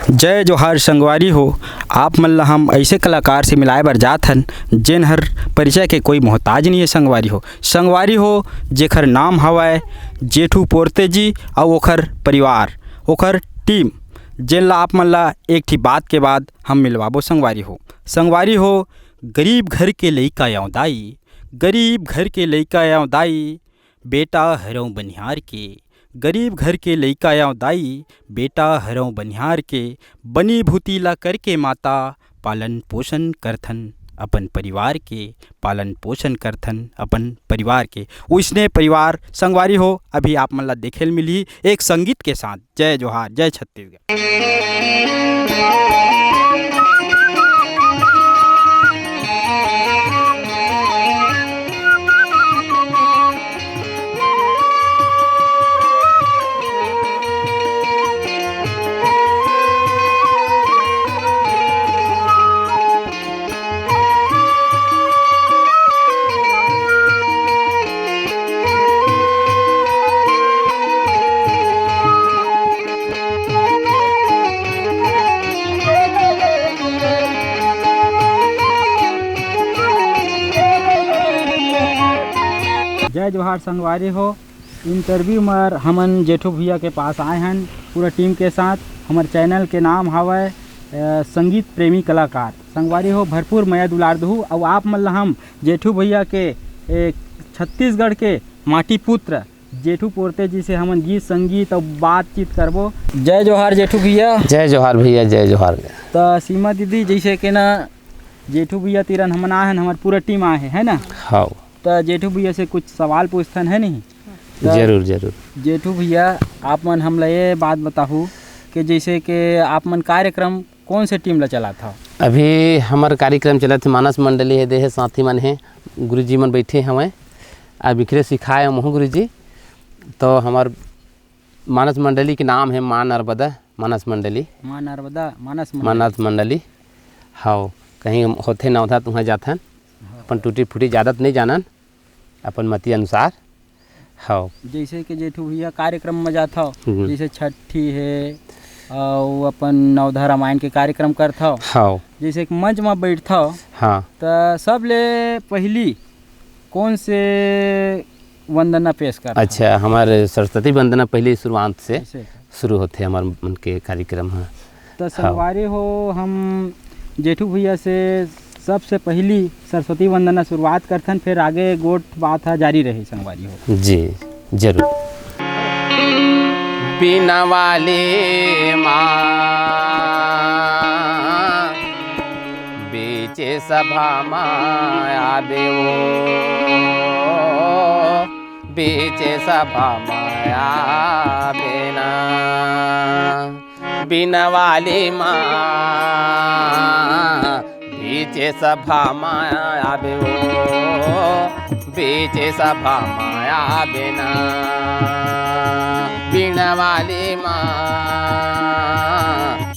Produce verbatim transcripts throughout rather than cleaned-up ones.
जय जोहार संगवारी हो, आप मन ला हम ऐसे कलाकार से मिलाए बर जात हन, जेन हर परिचय के कोई मोहताज नहीं है संगवारी हो। संगवारी हो, जेकर नाम हवय जेठू पोरते जी अउ ओकर परिवार, ओकर टीम, जेन ला आप मन ला एक ठी बात के बाद हम मिलवाबो संगवारी हो। संगवारी हो, गरीब घर के लइका आंव दाई, गरीब घर के लइका आंव दाई, बेटा हरंव बनिहार के, गरीब घर के लइका आंव दाई, बेटा हरंव बनिहार के, बनी भूती ला करके माता, पालन पोषण करथन अपन परिवार के, पालन पोषण करथन अपन परिवार के। ओइसने परिवार संगवारी हो, अभी आप मन ला देखे ल मिलही एक संगीत के साथ। जय जोहार, जय छत्तीसगढ़। जय जोहार संगवारी हो। इंटरव्यू में हमन जेठू भैया के पास आए हन पूरा टीम के साथ। हमर चैनल के नाम हवय, अ, संगीत प्रेमी कलाकार। संगवारी हो, भरपूर मया दुलार दहू। अउ आप मन ल हम जेठू भैया के, ए, छत्तीसगढ़ के माटी पुत्र जेठू पोरते जी से हमन गीत संगीत अउ बातचीत करबो। जय जोहार जेठू भैया। जय जोहार भैया, जय जोहार। त सीमा दीदी, जैसे के ना जेठू भैया तीरन हमन आए हन, हमर पूरा टीम आए हे, है ना? हाँ। त जेठू भैया से कुछ सवाल पूछथन, है नहीं? त जरूर, जरूर। जेठू भैया, आप मन हमला ये बात बताहू कि जैसे कि आप मन कार्यक्रम कौन से टीम ला चलात हव? अभी हमर कार्यक्रम चलत हे, मानस मंडली हे, देहे साथी मन हे, गुरुजी मन बैठे हवय, अब इखरे सिखाए महू गुरुजी। तो हमर मानस मंडली के नाम हे माँ नर्मदा मानस मंडली। माँ नर्मदा मानस मंडली। मानस मंडली। हव, कहीं होथे नवधा तुहाँ जाथन, अपन टूटी फूटी जादत नहीं जानन, अपन मति अनुसार। हव। जैसे कि जेठू भैया कार्यक्रम में जात हव, हम्म। जैसे छठी हे, अउ अपन नवधा रामायण के कार्यक्रम करत हव। हव। जैसे कि मंच में बैठत हव, हाँ। त सबले पहली कौन से वंदना पेश करत हव? अच्छा, हमारे सरस्वती वंदना पहली शुरुआत से ऐसे। शुरू होथे हमार मन के कार्यक्रम ह। त हाँ। संगवारी हो, हम जेठू भैया से सबसे पहली सरस्वती वंदना शुरुआत करथन, फिर आगे गोठ बात ह जारी रही संगवारी हो। जी, जरूर। बिना वाली माँ बीचे सभा माँ आबे वो, बीचे सभा माँ आबे ना। बिना वाली माँ बीचे सभा माँ आबे वो, बीचे सभा माँ आबे ना। बिना वाली माँ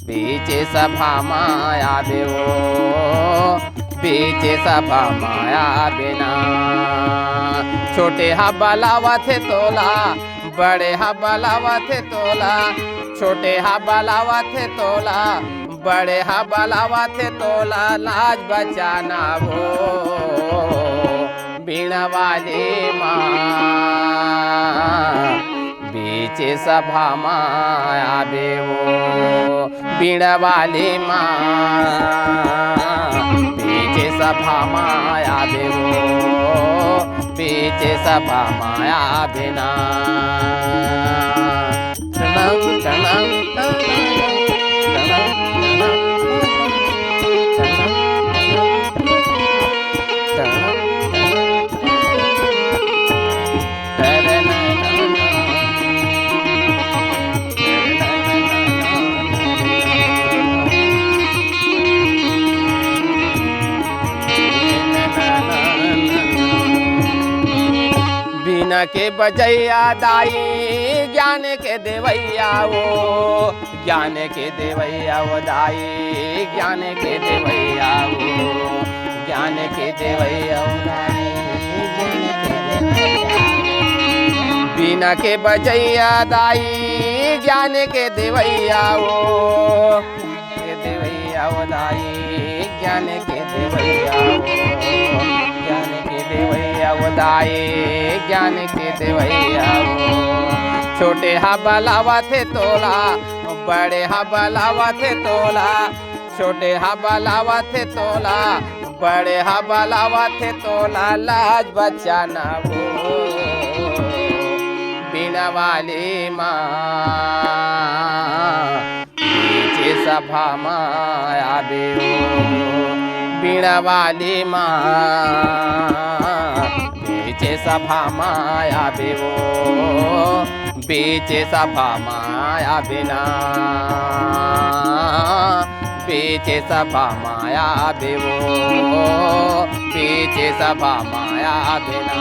बीचे सभा माँ आबे वो, बीचे सभा माँ आबे ना। छोटे हा बलावत हे तोला, बड़े हा बलावत हे तोला, छोटे हा बलावत हे तोला, बड़े हा बलावत हे तोला, लाज बचाना वो। बीणा वाली माँ बीचे सभा माँ आबे वो। बीणा वाली माँ बीचे सभा माँ आबे वो, बीचे सभा माँ आबे ना। टनंग, टनंग, टनंग, टनंग, टनंग, टनंग, टनंग। बीना के बजैया दाई, ज्ञान के देवैया वो, ज्ञान के देवैया वो दाई, ज्ञान के देवैया वो, ज्ञान के देवैया वो दाई, ज्ञान के देवैया वो। बीना के बजैया दाई, ज्ञान के देवैया ओ, के देवैया ओ दाई, ज्ञान के देवैया ओ, ज्ञान के देवैया ओ दाई, ज्ञान के देवैया ओ। छोटे हा बलावत हे तोला, बड़े हा बलावत हे तोला, छोटे हा बलावत हे तोला, बड़े हा बलावत हे तोला, लाज बचा ना वो। बीणा वाली माँ, बीचे सभा मा आबे वो। बीणा वाली माँ, बीचे सभा मा आबे वो। बीचे सभा मा आबे ना, बीचे सभा मा आबे वो, बीचे सभा मा आबे ना,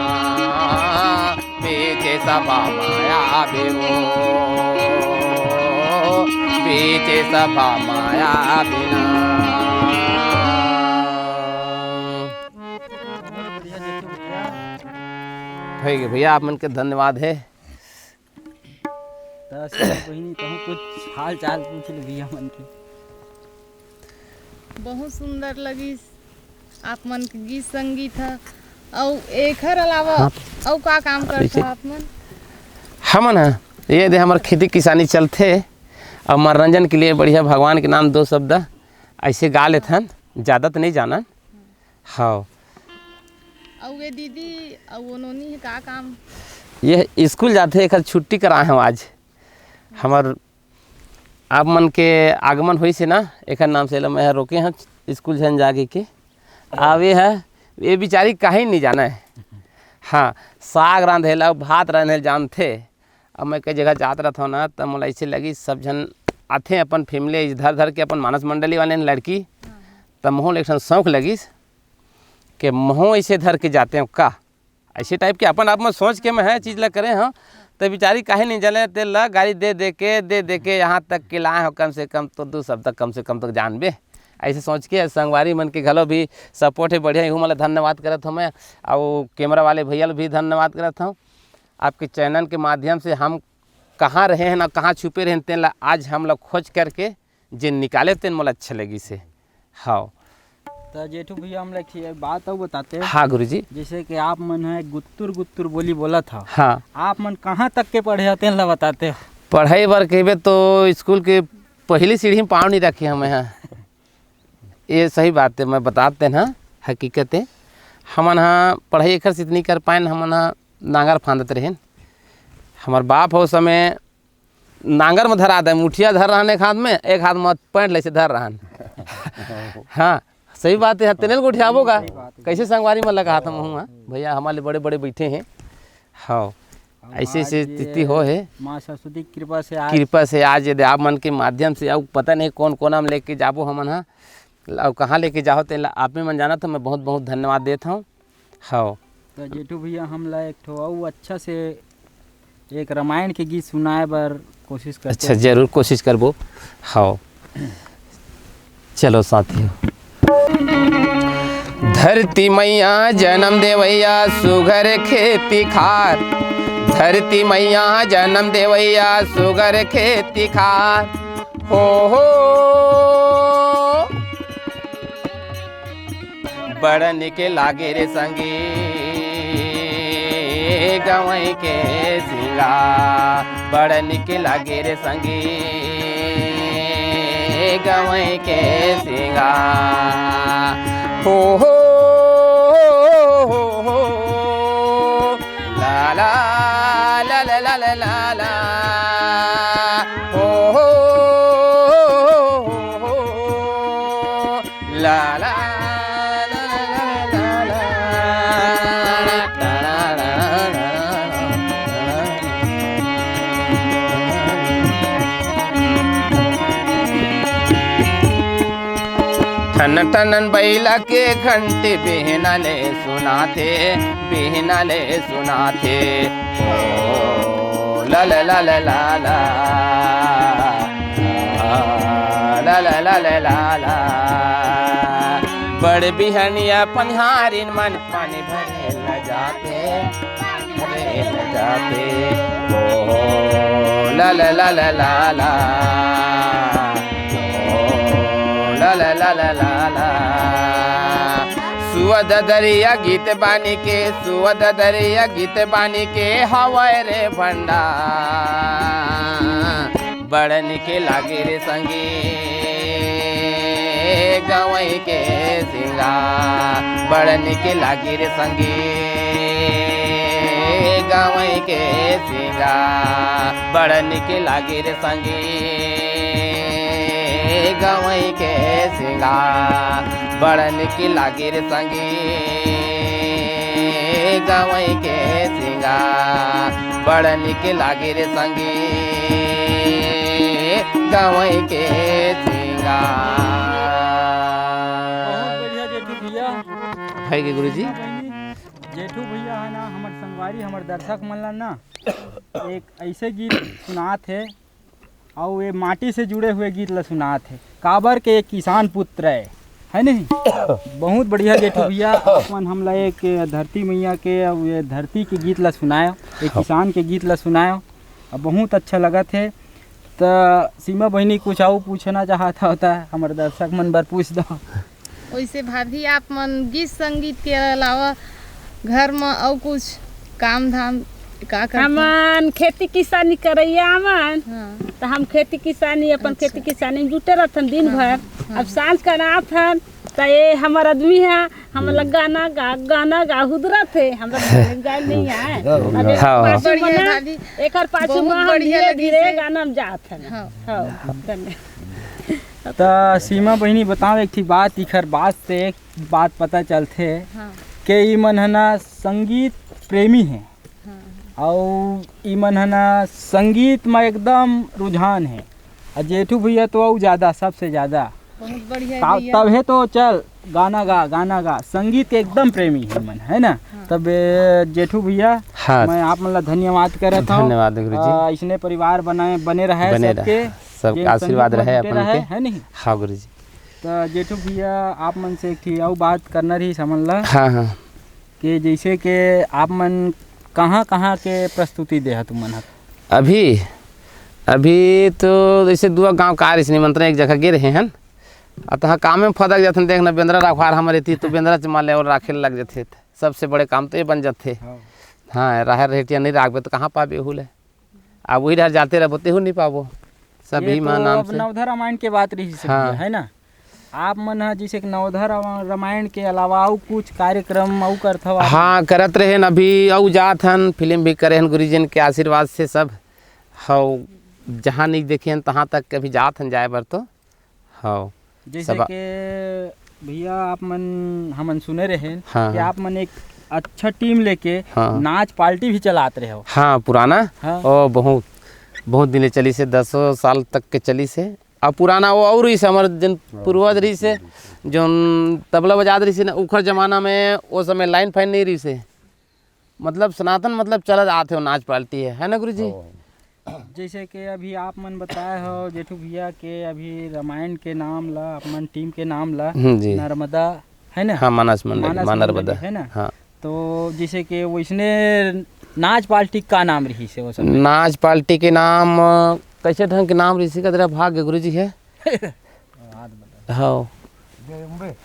बीचे सभा मा आबे वो, बीचे सभा मा आबे ना। भैया, आप मन के धन्यवाद है। त सिर्फ बहिनी, कहूँ कुछ हाल चाल पूछ ले भैया मन के। बहुत सुंदर लगिस आप मन के गीत संगीत ह। अउ एखर अलावा हाँ। अउ का काम करत ऐसे हो आप मन? हमन ह, ये दे हमर खेती किसानी चलथे, अउ मनोरंजन के लिए बढ़िया भगवान के नाम दो शब्द ऐसे गा लेथन, ज़्यादा तो नहीं जानन। हाँ। अउ ये दीदी, अउ वो नोनी है का काम? ये स्कूल जाथे, एकर छुट्टी कराए हम आज। हमर आप मन के आगमन होइस हे ना, एकर नाम से एला मैं ह रोके हन स्कूल झन जाके के। आवे ह, ये बिचारी काहीं नहीं जाना है। हाँ, साग रांधे ला, भात रांधे ला जानथे। अब मैं कई जगह जात रहत हूँ ना, त मोला ऐसे लगी सब झन आथे अपन फैमिली धर धर के, अपन मानस मंडली वाले लड़की, त मोहू ल एक ठन शौक लगिस कि महू ऐसे धर के जाते हो का, ऐसे टाइप के अपन आप में सोच के मैं है चीज ला करे हो। तो बिचारी काहे नहीं जले, तेल ला गाली दे दे के, दे दे के यहाँ तक के लाए हो, कम से कम तो दो शब्द कम से कम तो जानबे। ऐसे सोच के संगवारी मन के घलो भी सपोर्ट है बढ़िया, इहू मन ला धन्यवाद करत हूँ मैं। और कैमरा वाले भैया ला भी धन्यवाद करत हूँ। आपके चैनल के माध्यम से हम कहाँ रहे हैं ना कहाँ छुपे रहे हैं, तेन ला आज हम लोग खोज करके जे निकाले तेन मोला अच्छा लगिस हे। हाँ। त जेठू भैया, हमला एक ठे बात अउ बताते। हाँ गुरुजी। जैसे कि आप मन है गुत्तुर गुत्तुर बोली बोलत हो। हाँ। आप मन कहाँ तक के पढ़े हो, तेन ला बताते हो। पढ़ाई बर कहबे तो स्कूल के पहली सीढ़ी में पाँव नहीं रखे हमें, हाँ। ये सही बात है, मैं बताते ना, हकीकत है। हमन हाँ पढ़ाई एकर से इतनी कर पाएन, हमन हाँ नांगर फांदत रहेन। हमर बाप हो समय नांगर में धरा दे, मुठिया धर रहन एक हाथ में, एक हाथ में पैंट ले से धर रहन। हाँ, सही बात है, तेने ल गोठियाबो का? सही बात है। कैसे संगवारी में लगा हाथ में हुआ, भैया, हमारे बड़े बड़े बैठे हैं। हाँ, अब ऐसे आज ऐसे ये स्थिति हो है। माँ सरस्वती की कृपा से आज कृपा से आज यदि आप मन के माध्यम से, अब पता नहीं कौन कोना में लेके जाबो हमन हा, अब कहाँ लेके जाओ, तेला आप ही मन जानत हो। मैं बहुत बहुत धन्यवाद देत हूँ। हाँ। तो जेठू भैया, हमला एक ठो अउ अच्छा से एक रामायण के गीत सुनाए बर कोशिश करते अच्छा, हैं। जरूर कोशिश करबो। हाँ, चलो साथियों। धरती मैया जनम देवैया सुघर खेती खार, धरती मैया जनम देवैया सुघर खेती खार। हो हो, बड़ निक लागे रे संगी गवई के सिंगार, बड़ निक लागे रे संगी गवई के सिंगार। हो हो, हो हो, ला ला, ला ला, ला ला, ला ला। हो हो, हो हो, ला ला, ला ला, ला ला। ठन ठन बइला के घंटी बिहना ले सुनाथे, बिहना ले सुनाथे। ओ, ला ला ला ला ला ला। आ, ला ला ला ला ला ला। बड़ बिहनिया पनिहारिन मन पानी भरे ल जाथे, भरे ल जाथे। ओ, ला ला ला ला ला ला। ओ, ला ला ला ला ला ला। सुअद दरिया गीत बानी के, सुअद दरिया गीत बानी के हवय रे भंडा। बड़ निके लागे रे संगी, गवई के सिंगार। बड़ निके लागे रे संगी, गवई के सिंगार। बड़ निके लागे रे संगी, गवई के सिंगार। बड़ निके लागे रे संगी, गवई के सिंगार। बड़ निके लागे रे संगी, गवई के सिंगार। बहुत बढ़िया जेठू भैया। है के गुरुजी? जेठू भैया है ना, हमर संगवारी, हमर दर्शक मन ला ना एक ऐसे गीत सुनात हे, अउ ये माटी से जुड़े हुए गीत ला सुनात हे, काबर के एक किसान पुत्र है, है नहीं? बहुत बढ़िया जेठू भैया, अपन हमला एक धरती मैया के, अउ ये धरती के गीत ला सुनायो, एक किसान के गीत ला सुनायो, अब बहुत अच्छा लगत हे। त सीमा बहिनी कुछ अउ पूछना चाहत हव त हमर दर्शक मन बर पूछ दव। वैसे भाभी, आप मन गीत संगीत के अलावा घर म अउ कुछ काम धाम का करथव? हमन खेती किसानी करइया हमन। हाँ। त हम खेती किसानी, अपन अच्छा। खेती किसानी में जुटे रहथन दिन हाँ, भर। हाँ। अब सांझ कर आथन त ये हमर आदमी ह हमन ला गाना गा, गाना गा हुदरत हे, हमरा गाना गाए नहीं आए। अब एकर हाँ। पाछू बढ़िया मन, भाभी। एकर पाछू बहुत मन हम बढ़िया धीरे लगिस धीरे हे। गाना में जात हन। हाँ। हाँ, धन्यवाद। त सीमा बहिनी बताओ एक ठी बात, इखर बात से एक बात पता चलथे हाँ। के ई मन ह ना संगीत प्रेमी हे हाँ। अउ ई मन ह ना संगीत म एकदम रुझान हे। अउ जेठू भैया तो अउ ज्यादा, सबसे ज्यादा। बहुत बढ़िया ता-, भैया। तभे तो चल गाना गा, गाना गा, संगीत के एकदम प्रेमी हे मन, है ना? हाँ। तब ए, जेठू भैया, हाँ। मैं आप मन ला धन्यवाद करत हूँ। धन्यवाद गुरुजी। अ, इसने परिवार बनाए, बने रहे बने सबके, रहे। सबके जेन आशीर्वाद संगीत में रहे जुटे अपन रहे, के। है नहीं? हाँ गुरुजी। त जेठू भैया, आप मन से एक ठी अउ बात करना रहिस हमन ला हाँ, हाँ। कि जैसे कि आप मन कहाँ-कहाँ के प्रस्तुति दे हा तुमन ह? अभी, अभी तो जैसे दुआ गाँव का रहिस निमंत्रण, एक जगह गे रहे हन, अतः काम में फदक जाथन। देखना बेंदरा रखवार हमर एती तो बेंदरा च माले अउ राखे लग जाथे। सबसे बड़े काम तो ये बन जाथे। हाँ। हाँ, राहर रेटिया नहीं राखबे तो कहाँ पाबे ओहू ले? अब वही डहर जाते रहबो, तेहू नहीं पाबो। सभी ये तो मा नाम अब से। नवधा रामायण के बात रहिस हे हाँ। भैया, है ना? आप मन ह जैसे कि नवधा रा-, रामायण के अलावा अउ कुछ कार्यक्रम अउ करथव आप? हाँ, करत रहे न, अभी अउ जात हन, फिल्म भी करे हन, गुरुजन के आशीर्वाद से सब। हव, जहाँ नहीं देखे हन, तहाँ तक कभी जात हन जाए बर तो। हव। जैसे सभा- कि भैया, आप मन, हमन सुने रहे हाँ, कि हाँ। आप मन एक अच्छा टीम लेके हाँ। नाच पार्टी भी चलात रहे हो। हाँ, पुराना। हाँ। ओ, बहुत, बहुत दिन ले चलिस हे, दसों साल तक के चलिस हे। अब पुराना वो अउ रहिस हे, हमर जिन पूर्वज रहिस हे, जोन तबला बजात रहिस हे ना, उखर जमाना में वो समय लाइन फाइन नहीं रहिस हे। मतलब सनातन मतलब चलत आत हे, वो नाच पार्टी हे, है ना गुरुजी? हाँ। जैसे कि अभी आप मन बताए हो जेठू भैया के अभी रामायण के नाम ला, आप मन टीम के नाम ला हम्म, जी। नर्मदा, है ना? हाँ, मानस मंडली, मानस माँ मंडली, नर्मदा। है ना? हाँ। तो जैसे कि वैसने नाच पार्टी का नाम रहिस हे वो समय? नाच पार्टी के नाम, अ, कैसे ढंग के नाम रहिस हे, कदरा भाग्य गुरुजी हे। हव।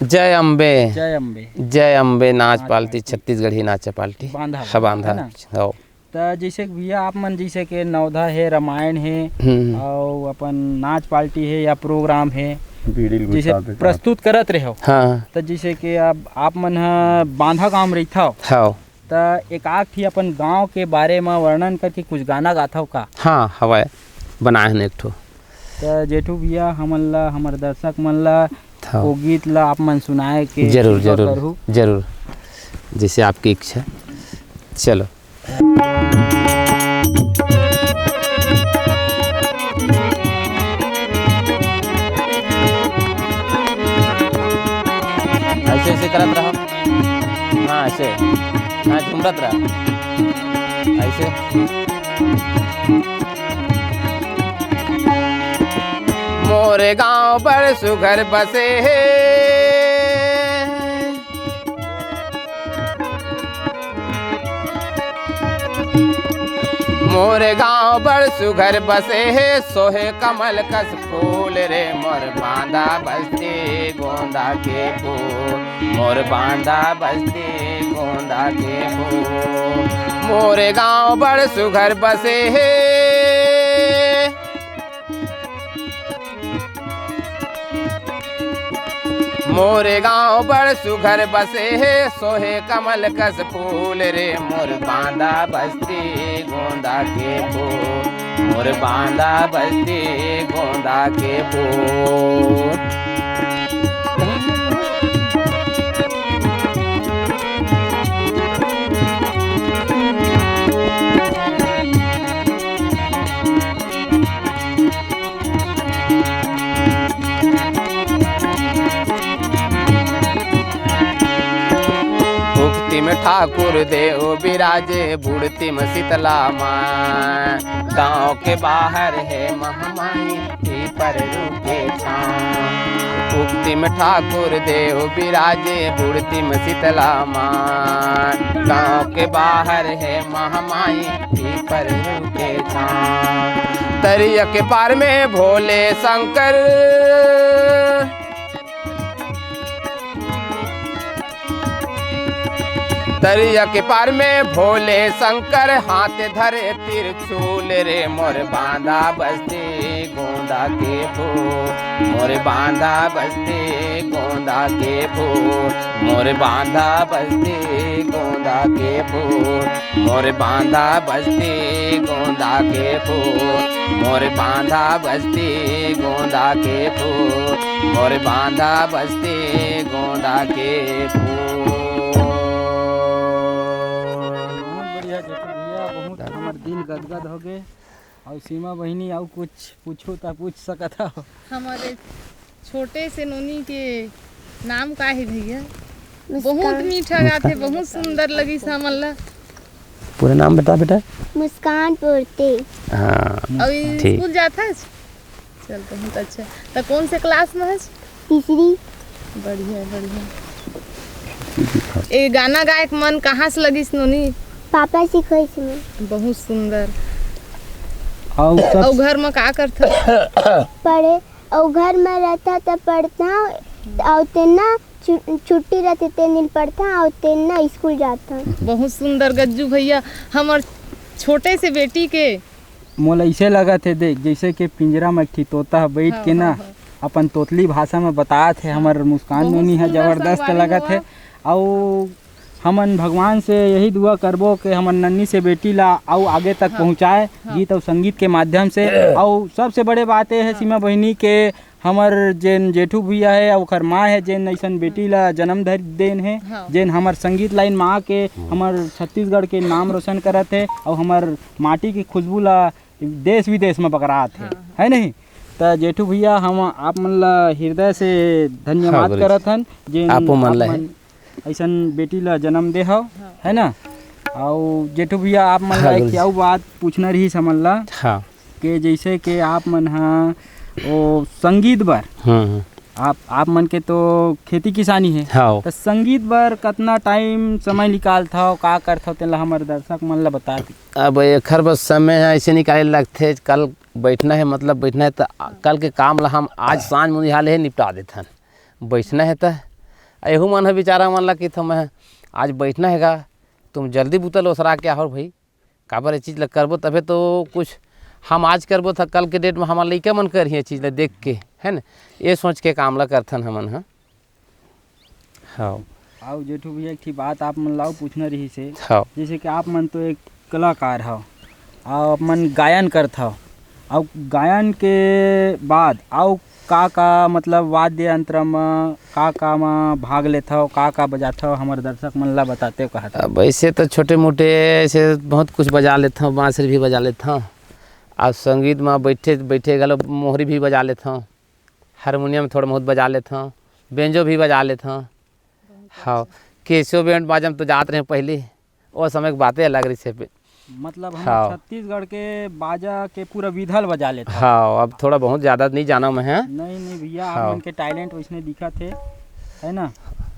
जय अम्बे। जय अम्बे। जय अम्बे नाच नाच पार्टी, पार्टी। छत्तीसगढ़ी नाच पार्टी। बांधा हाँ, बांधा। है ना? हव। त जैसे कि भैया, आप मन जैसे के नवधा हे, रामायण हे, हम्म। अउ अपन नाच पार्टी हे या प्रोग्राम हे, बीड़ी ल जैसे गुस्सा देता। प्रस्तुत करत रहे हो, हाँ। त जैसे कि अब आप मन ह बांधा गांव में रहिथव, हव। त एक आध ठी अपन गांव के बारे म वर्णन करके कुछ गाना गाथव का? हाँ, हवय, बनाए हन एक ठो। त जेठू भैया, हमन ला, हमर दर्शक मन ला हाँ। वो गीत ला आप मन सुनाए के जरूर, कृपा जरूर, करहु। जरूर, जैसे आपकी इच्छा। चलो। ऐसे, ऐसे करत रहो। हाँ, ऐसे। हाँ, झुमरत रह। ऐसे। मोरे गांव बड़ सुघर बसे हे। मोर गांव बड़ सुघर बसे हे, सोहे कमल कस फूल रे, मोर बांदा बस्ती गोंदा के फूल, मोर बांदा बस्ती गोंदा के फूल। मोर गांव बड़ सुघर बसे हे, मोर गांव बड़ सुघर बसे हे, सोहे कमल कस फूल रे, मोर बांदा बस्ती गोंदा के फूल, मोर बांदा बस्ती गोंदा के फूल। उगतिम ठाकुर देव बिराजे, बुड़तिम शीतला माँ। गांव के बाहर हे महामाई, पीपर रूखे छाँव। उगतिम ठाकुर देव बिराजे, बुड़तिम शीतला माँ। गांव के बाहर हे महामाई, पीपर रूखे छाँव। तरिया के पार में भोले शंकर, तरिया के पार में भोले शंकर, हाथ धरे त्रिशूल रे, मोर बांदा बस्ती गोंदा के फूल, मोर बांदा बस्ती गोंदा के फूल, मोर बांदा बस्ती गोंदा के फूल, मोर बांदा बस्ती गोंदा के फूल, मोर बांदा बस्ती गोंदा के फूल, मोर बांदा बस्ती गोंदा के फूल। बहुत बढ़िया जेठू भैया, बहुत हमर दिल गदगद हो गे। अउ सीमा बहिनी, अउ कुछ पूछो त पूछ सकत हव। हमर छोटे से नोनी के नाम का हे भैया? मुस्कान। बहुत मीठा गाथे, मुस्कान। बहुत सुंदर लगिस हमन ला। पूरा नाम बता बेटा। मुस्कान पोरते। हाँ, अउ ठीक। स्कूल जाथस? चल, बहुत अच्छा। त कौन से क्लास में हस? तीसरी। बढ़िया, बढ़िया। ए गाना गायक मन कहाँ से लगिस नोनी? पापा सिखाइस में। बहुत सुंदर। अउ सब अउ घर में का करथव? पढ़े, अउ घर में रहथव त पढ़थव, अउ तेन छु-, छुट्टी रहथे तेन दिन पढ़थव, अउ तेन स्कूल जाथव। बहुत सुंदर गज्जू भैया, हमर छोटे से बेटी के मोला अइसे लगत हे, देख, जइसे कि पिंजरा म एक ठी तोता ह बइठ हाँ, के ना, हाँ, हाँ। अपन तोतली भाषा म बतात हे, हाँ। हमर मुस्कान बहुत नोनी ह सुंदर जबरदस्त संगवारी लगत हे। हुआ। अउ हमन भगवान से यही दुआ करबो कि हमर नन्नी से बेटी ला अउ आगे तक हाँ। पहुँचाए, हाँ। गीत अउ संगीत के माध्यम से। अउ सबसे बड़े बात ये हे, हाँ। सीमा बहिनी, के हमर जेन जेठू भैया हे, ओखर माँ हे, जेन अइसन बेटी ला जन्म धर देन हे, हाँ। जेन हमर संगीत लाइन में आके हम्म। हमर छत्तीसगढ़ के नाम रोशन करत हे, अउ हमर माटी के खुशबू ला देश विदेश में बगरात हे, हाँ, हाँ। है नहीं? त जेठू भैया, हम आप मन ला हृदय से धन्यवाद हाँ, गुरुजी। करत हन, जेन आपो मन आप ला हे। मन अइसन बेटी ला जन्म दे हव, हाँ। है ना? अउ जेठू भैया, आप मन हाँ, ला एक गुरुजी। अउ बात पूछना रहिस हमन ला, हाँ। के जइसे के आप मन ह ओ संगीत बर, हम्म, हम्म। आप, आप मन के तो खेती किसानी हे, हाँ। त संगीत बर कतना टाइम समय निकालथव, का करथव, तेन ला हमर दर्शक मन ला बता दे। अब एखर बर समय ह अइसे निकाले लगथे, कल बइठना हे, मतलब बइठना हे, त कल के काम ला हम आज सांझ मुंझी हाले हे निपटा देथन। बइठना हे त एहू मन ह बेचारा मन ला कहिथव, मैं आज बइठना हे गा, तुम जल्दी बुता ल ओसरा के आहो भई, काबर ए चीज ल करबो तभे तो कुछ हम आज करबो त कल के डेट में हमर लइका मन करही ए चीज ल देख के, है न? ए सोच के काम ल करथन हमन ह। हाँ। अउ जेठू भैया, एक ठी बात आप मन ला अउ पूछना रहिस हे। हाँ। जइसे कि आप मन तो एक कलाकार हव, अउ आप मन गायन करथव, अउ गायन के बाद अउ का-का, मतलब, वाद्य यंत्र म का-का म भाग लेथव, का-का बजाथव, हमर दर्शक मन ला बतातेव कहत हव। अब अइसे तो छोटे-मोटे अइसे बहुत कुछ बजा लेथव, बांसुरी भी बजा लेथव, अउ संगीत म बइठे, बइठे घलो मोहरी भी बजा लेथव, हारमोनियम थोड़ा बहुत बजा लेथव, बेंजो भी बजा लेथव। हाँ, केसियो बैंड बाजा म तो जात रहेंव पहिली, ओ समय के बाते अलग रहिस हे। मतलब हम हाँ। छत्तीसगढ़ के बाजा के पूरा विधा ल बजा लेथव। हाँ, अब थोड़ा बहुत ज्यादा नहीं जानव मैं ह। नहीं, नहीं भैया, आप हाँ। मन के talent वइसने दिखत हे, है ना?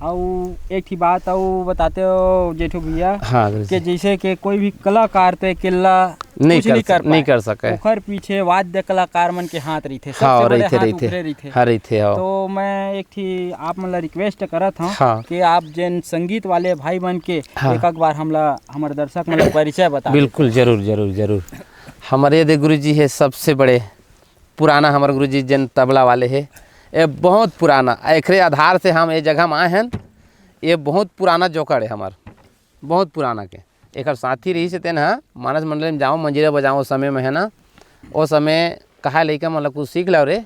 अउ एक ठी बात अउ बताते हो जेठू भैया, हाँ, गुरुजी। कि जैसे कि कोई भी कलाकार तो अकेला नहीं कुछ कर नहीं कर सक-, नहीं पाए। कर सके। ओखर पीछे वाद्य कलाकार मन के हाथ रहिथे, सबसे हाँ, बड़े रहिथे, हाथ रहिथे। ओखरे रहिथे। हाँ, रहिथे, हाँ। तो मैं एक ठी आप मन ला request करत हूँ हाँ। कि आप जेन संगीत वाले भाई मन के हाँ। एक, एक बार हमला, हमर दर्शक मन ला परिचय बता बिल्कुल, देते। जरूर, जरूर, जरूर। हमर ये दे गुरुजी हे सबसे बड़े पुराना हमर गुरुजी जेन तबला वाले हे, ये बहुत पुराना, एकरे आधार से हम ये जगह में आए हन। ये बहुत पुराना जोकड़ हे हमर, बहुत पुराना के। एकर साथी रहिस हे तेन ह मानस मंडली में जाओ मंजीरा बजाओ, ओ समय में हे ना, ओ समय कहा लइका मन ला कुछ सीख लाओ रे,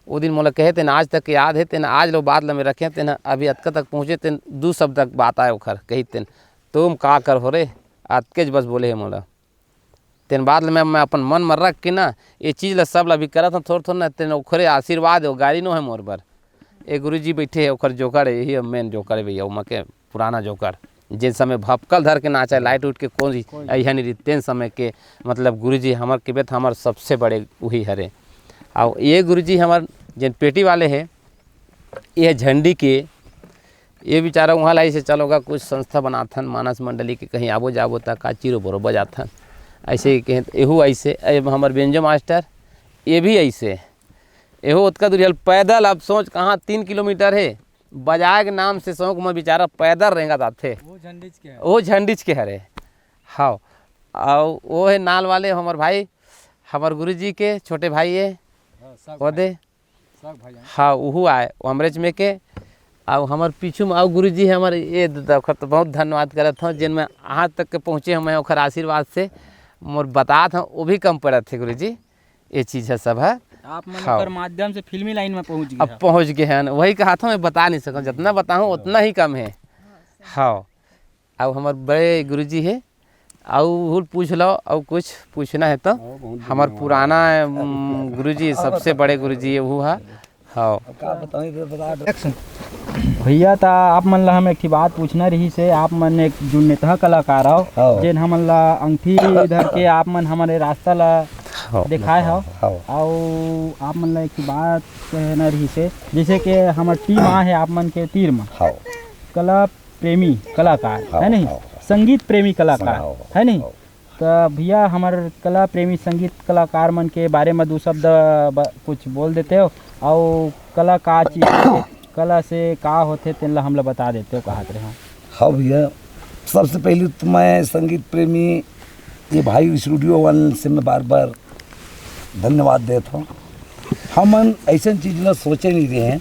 ओ दिन मोला कहे तेन आज तक याद हे, तेन आज लो बात ला में रखे, तेन अभी अतका तक पहुँचे, तेन दू शब्द तक बात आए ओखर, कही तेन, "तुम का कर हो रे?" अतकेच बस बोले हे मोला। तेन बात ल मैं, मैं अपन मन म रख के ना, ये चीज ल सब ल अभी करत हूँ, थोर थोर ना, तेन ओखरे आशीर्वाद हे, वो गाड़ी नो हे मोर बर। ए गुरुजी बैठे हे, ओखर जोकड़ हे, यही मेन जोकड़ हे भैया, ओमा के पुराना जोकड़, जेन समय भपकल धर के नाचा, लाइट उठ के कोई कोई। अइहा नहीं रही, तेन समय के, मतलब, गुरुजी हमर के बेत हमर सबसे बड़े उही हरे। अउ ये गुरुजी हमर जेन पेटी वाले हे, ये झंडी के, ये बेचारा उहाँ ला अइसे चलो गा कुछ संस्था बनाथन, मानस मंडली के कहीं आबो जाबो त का चीरो बरोबर जाथन। अइसे ही कहें त एहू अइसे, ए हमर बेंजो मास्टर, ये भी अइसे, एहू ओतका दूरिया ल पैदल, अब सोच कहाँ तीन किलोमीटर हे, बजाए के नाम से शौक म बेचारा पैदल रेंगत आथे। वो झंडिच के हरे। वो झंडिच के हरे। हाँ, अउ वो हे नाल वाले हमर भाई, हमर गुरुजी के छोटे भाई हे, हाँ, सब वो भाई। दे। सब भाई हैं। हाँ, उहू आए, वो हमरेच में के। अउ हमर पीछू में अउ गुरुजी हे हमर, ये द-, ओखर तो बहुत धन्यवाद करत हूँ, जेन में आज तक के पहुँचे हूँ मैं ओखर आशीर्वाद से, मोर बतात हूँ, वो भी कम पड़त हे गुरुजी, ये चीज हे सब हे। आप मन हाँ। ओकर माध्यम से फिल्मी लाइन में पहुँच गए अब हैं। पहुँच गए हैं, वही कहत हूँ, मैं बता नहीं सकूँ, जितना बताहूँ उतना ही कम हे। हाँ, अउ हमर बड़े गुरुजी हे, अउ हुल पूछ लो, अउ कुछ पूछना हे तो। हाँ, बहुत हमर बढ़िया। पुराना, उम, गुरुजी, सबसे बड़े गुरुजी हे, वो हा। हाँ। अब का बताऊँ, ये बता दो। Action। भैया, त आप मन ला हम एक ठी बात पूछना रहिस हे, आप मन एक जुन्नेतहा कलाकार हो, हाँ। जेन हमन ला अंगठी धर के आप मन हमर रास्ता ला हाँ। दिखाए हो। हाँ। अउ आप मन ला एक ठी बात कहना रहिस हे, जैसे कि हमर टीम आ हे आप मन के तीर म, हाँ। कला प्रेमी कलाकार, हाँ, है नहीं? हाँ, हाँ। संगीत प्रेमी कलाकार, हाँ, हाँ, है नहीं? हाँ। त भैया, हमर कला प्रेमी संगीत कलाकार मन के बारे म दू शब्द ब-, कुछ बोल देते हो, अउ कला का चीज हे, कला से का होथे, तेन ला हमला बता देते हो, कहत रहे हो। हाँ भैया, सबसे पहले तो मैं संगीत प्रेमी ये भाई स्टूडियो वाले से मैं बार बार धन्यवाद देत हूँ। हमन ऐसन चीज ला सोचे नहीं रहे हैं,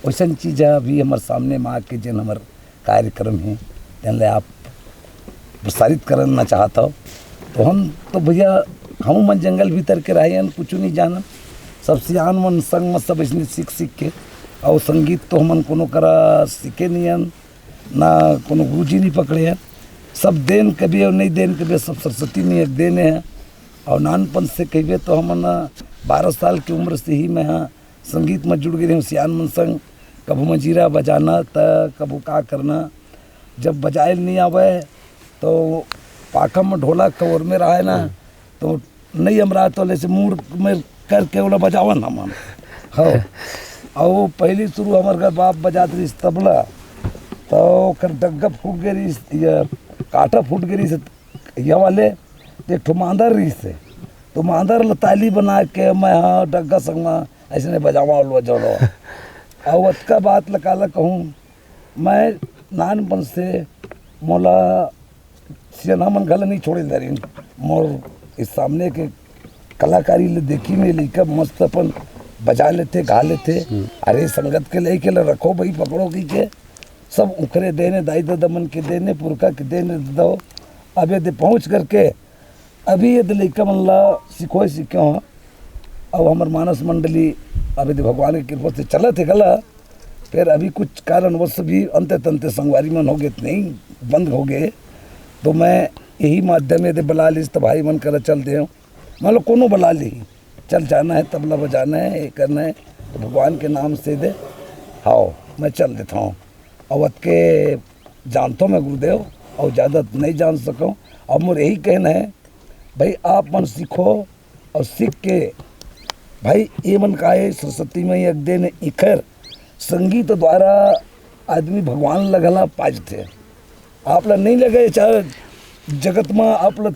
वैसन चीज अभी हमर सामने में आके जेन हमर कार्यक्रम हे, तेन ले आप प्रसारित करना चाहत हो। तो हम तो भैया, हम मन जंगल भीतर के रहे हन, कुछ नहीं जानन। सब सियान मन संग में सब इसने सीख सीख के, और संगीत तो हमन कोनो करा सीखे नहीं हन, ना कोनो गुरुजी नहीं पकड़े हन। सब देन कभी और नहीं देन कभी, सब सरस्वती में एक देने हैं। और नानपन से कहिबे तो हमन बारह साल की उम्र से ही मैं हाँ संगीत में जुड़ गए हूँ, सियान मन संग। कभू मंजीरा बजाना त कभू का करना, जब बजाए नहीं आवे तो पाखा में ढोलक कवर में रहे ना, हम्म। तो नहीं हमरा तो ले से मूड में करके ओला बजावन हमन। हाँ। और वो पहली शुरू हमर घर बाप बजात रही तबला, तो ओकर डग्गा फूट गई रही, ये कांटा फूट गई रही, ये वाले एक ठो मांदर रही से, तो मांदर ल ताली बना के मैं हाँ डग्गा संग में ऐसने बजावा लो जलो। और ओतका बात ल काला कहूँ, मैं नानपन से मोला सियान मन घला नहीं छोड़े धरिन। मोर इस सामने के कलाकारी ले देखी में लइका मस्त अपन बजा लेथे, गा लेथे। हम्म। अरे संगत के लइके ल रखो भाई, पकड़ो की के सब उखरे देने, दाई ददा मन के देने, पुरखा के देने दो। अब ये दे पहुँच करके अभी ये दे लइका मन ला सिखोए सीखे हो। अब हमर मानस मंडली अभी दे भगवान के कृपा से चलत हे गला, फिर अभी कुछ कारणवश भी अंते तंते संगवारी मन हो गए, नहीं बंद हो गए। तो मैं यही माध्यम ये दे बला लिस त भाई मन करा चल दे हो, मतलब कोनो बला ली, चल जाना है, तबला बजाना है, ये करना है, तो भगवान के नाम से दे, हाओ, मैं चल देता हूँ। अवध के जानता हूँ मैं गुरुदेव, और ज़्यादा नहीं जान सकूँ। अब मोर यही कहना है, भाई, आप मन सीखो और सीख के, भाई, ये मन का है, सरस्वती में एक दिन इखर संगीत द्वारा आदमी भगवान ल घला पा जथे। आप ला नहीं लगे, चाहे जगत में आप ला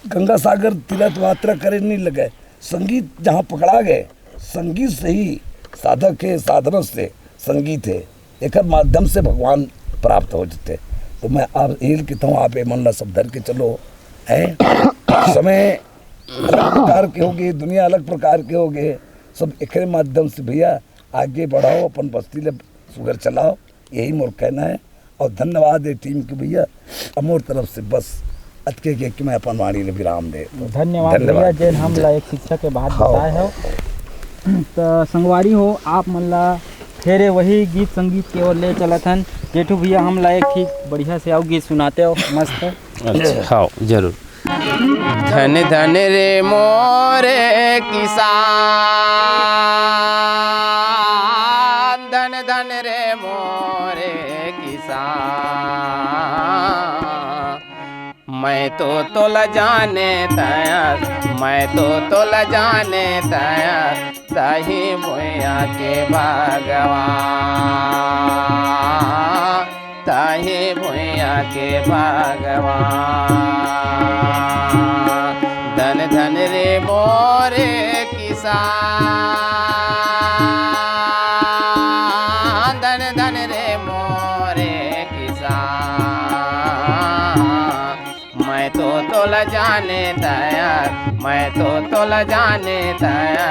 गंगा सागर तीर्थ यात्रा करे नहीं लगे, संगीत जहाँ पकड़ा गए, संगीत से ही साधक है, साधना से संगीत है, एकर माध्यम से भगवान प्राप्त हो जथे। तो मैं आप यही कहता हूँ, आप ये मन ला सब धर के चलो, है समय अलग प्रकार के होगे, दुनिया अलग प्रकार के होगे, सब एकरे माध्यम से भैया आगे बढ़ाओ, अपन बस्ती ले सुगर चलाओ, यही मोर कहना है। और धन्यवाद है टीम के भैया, अब मोर तरफ से बस अतके के कि मैं अपन वाणी ले विराम दे। धन्यवाद धन्यवाद। भैया, जेन हम ला एक शिक्षा के बात हाँ। बताए हो। तो संगवारी हो, आप मन ला फेरे वही गीत संगीत के ओर ले चलत हन। जेठू भैया, हम ला एक ठीक बढ़िया से आओ गीत सुनाते हो, मस्त। अच्छा, हाँ, जरूर। धन धन रे मोरे किसान, धन धन रे मोरे किसान। मैं तो तोला जाने तया, मैं तो तोला जाने तया, तही भुइया के भगवान, तही भुइया के भगवान। धन धन रे मोरे किसान, धन धन रे मोरे किसान। मैं तो तोला जाने तया, मैं तो तोला जाने तया,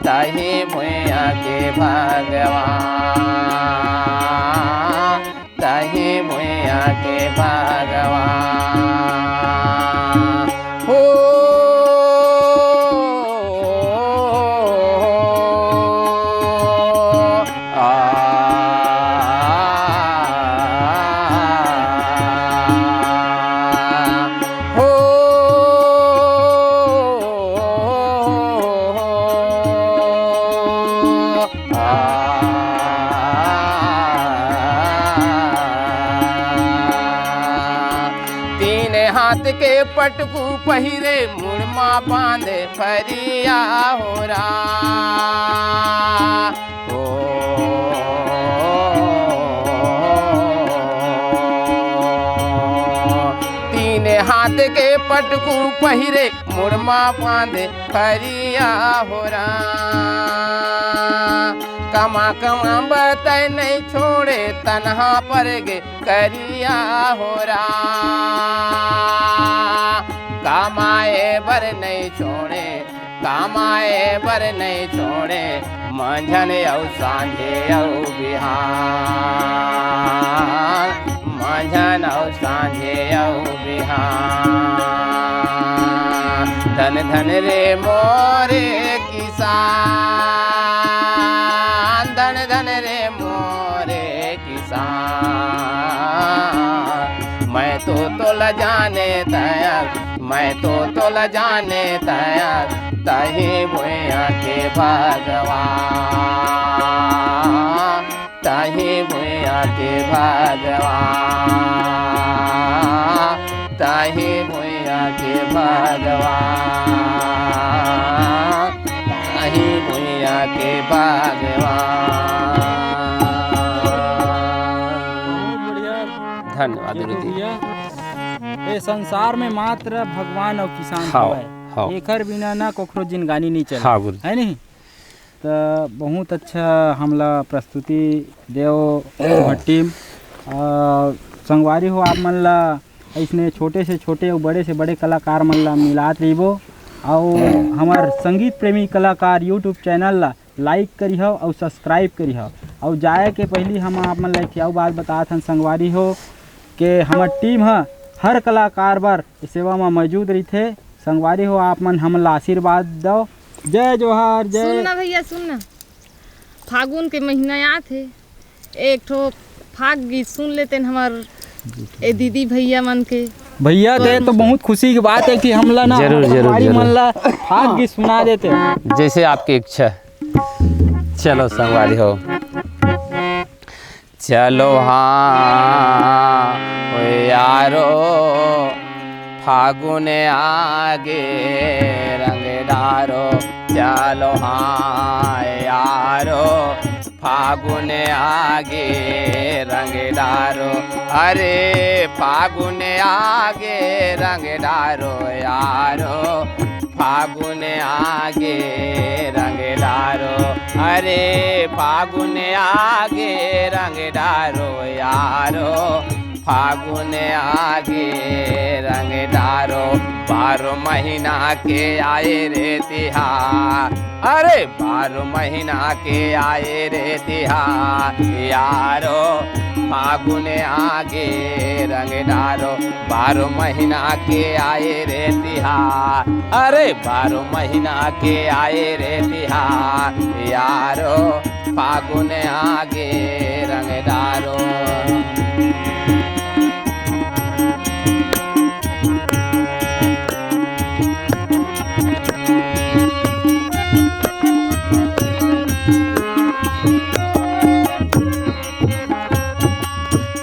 तही भुइया के भगवान, तही भुइया के भगवान। हो, आ, हो, आ। तीन हाथ के पटकू पहिरे, मुड़ मा बांधे फरिया हो रा। ओ, तीन हाथ के पटकू पहिरे, मुड़ मा बांधे फरिया हो रा। कमा कमा बतै नहीं छोड़े, तनहा पर गे करिया हो रा। कमाए बर नहीं छोड़े, कमाए बर नहीं छोड़े, मंझन अउ सांझे अउ बिहान, मंझन अउ सांझे अउ बिहान। धन धन रे मोरे किसान, धन धन रे मोरे किसान। मैं तो तोला जाने तया, मैं तो तोला जाने तया, तही भुइया के भगवान, तही भुइया के भगवान, तही भुइया के भगवान, तही भुइया के भगवान। बहुत बढ़िया। धन्यवाद गुरु जी। भैया, ये संसार में मात्र भगवान और किसान हाँ, हवय। हाँ। एकर बिना ना कोखरो जिनगानी नहीं चले। हाँ गुरु जी। है नहीं? तो बहुत अच्छा हमला प्रस्तुति देव हमर टीम। आ, संगवारी हो, आप मन ला इसने छोटे से छोटे और बड़े से बड़े कलाकार मन ला मिलात रहिबो। और हमार संगीत प्रेमी कलाकार YouTube चैनल ला लाइक करिहव और सब्सक्राइब करिहव। और जाए के पहली हम आप मन ला एक अउ बात बतात हन संगवारी हो, के हमर टीम ह हर कलाकार बर सेवा म मौजूद रहिथे। संगवारी हो, आप मन हमन ला आशीर्वाद दव। जय जोहार, जय सुन ना भैया, सुन ना, फागुन के महीना आत हे, एक ठो फाग गीत सुन लेते न हमर ए दीदी भैया मन के। भैया, ते तो बहुत खुशी की बात है कि हमला ना जरूर, जरूर, संगवारी जरूर। मन ला फाग गीत सुना देते। जैसे आपकी इच्छा। चलो संगवारी हो। चलो हाँ ओ यारो, फागुन आगे रंग डारो। चलो हाँ यारो, फागुन आगे रंग डारो, अरे फागुन आगे रंग डारो यारो, फागुन आगे रंग डारो, अरे फागुन आगे रंग डारो यारो, फागुन आगे रंग डारो। बारह महीना के आए रे तिहार, अरे बारह महीना के आए रे तिहार यारो, फागुन आगे रंग डारो। बारह महीना के आए रे तिहार, अरे बारह महीना के आए रे तिहार यारो, फागुन आगे रंग डारो।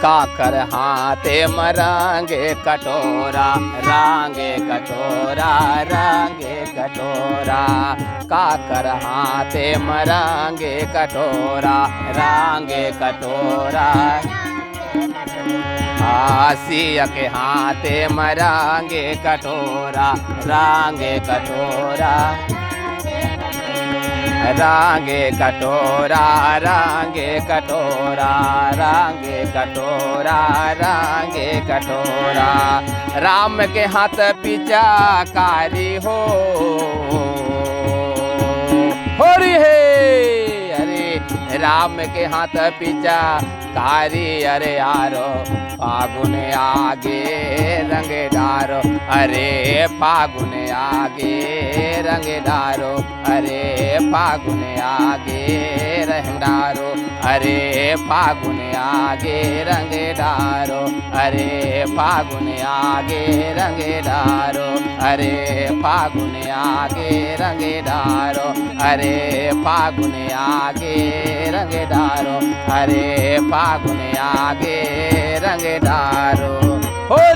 काकर हाथे म रंगे कटोरा, रंगे कटोरा, रंगे कटोरा। काकर हाथे म रंगे कटोरा, रंगे कटोरा। आसिया के हाथे म रंगे कटोरा, रंगे कटोरा। रंगे कटोरा, रंगे कटोरा, रंगे कटोरा, रंगे कटोरा। राम के हाथ पिचकारी हो, होरी हे। अरे राम के हाथ पिचकारी, अरे यारो, फागुन आगे रंग डारो, अरे फागुन आगे रंग डारो, अरे फागुन आगे रंग डारो, अरे फागुन आगे रंग डारो, अरे फागुन आगे रंग डारो, अरे फागुन आगे रंग डारो, अरे फागुन आगे रंग डारो, अरे फागुन आगे रंग डारो। हो